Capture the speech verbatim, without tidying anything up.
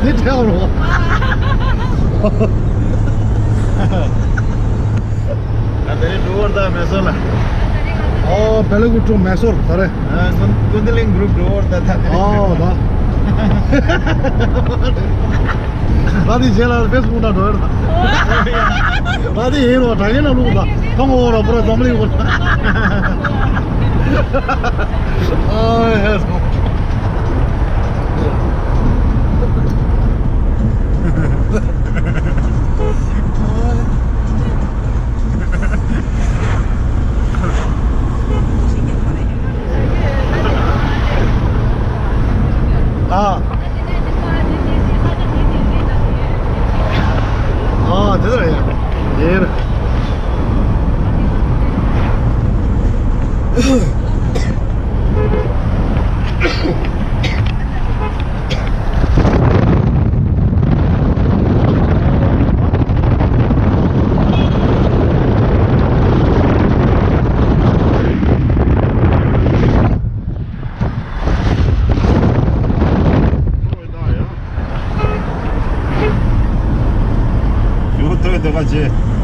འདི་ཁྲལ་རོ། ང་དེ་རིང་འགྲོ་བར་ད་མེ་སོར་ལ། ཨོ་བེ་ལ་ཀུ་ཀྲོ་མེ་སོར་ད་རེ། ཀུན་ཀུན་ཏི་ལིང་གུ་རུབ་འགྲོ་བར་ད་ད་དེ་རིང་། ཨོ་ད། ང་དེ་རྗེས་ལ་ཕེ་སི་བུག་ན་འགྲོ་ཡར་ད། ང་དེ་ཡིན་རོ་ད་ཡིན་ན་ལུག་ད་ཐོང་འོ་ར་པུ་ར་འཛམ་གླིང་བུ། ཨ་ཧེ། ཨ། ཨ་དེ་ལྟར་ཡ། ཡིན། ཡོད་ཐོས་དེ་ག་ཅེ།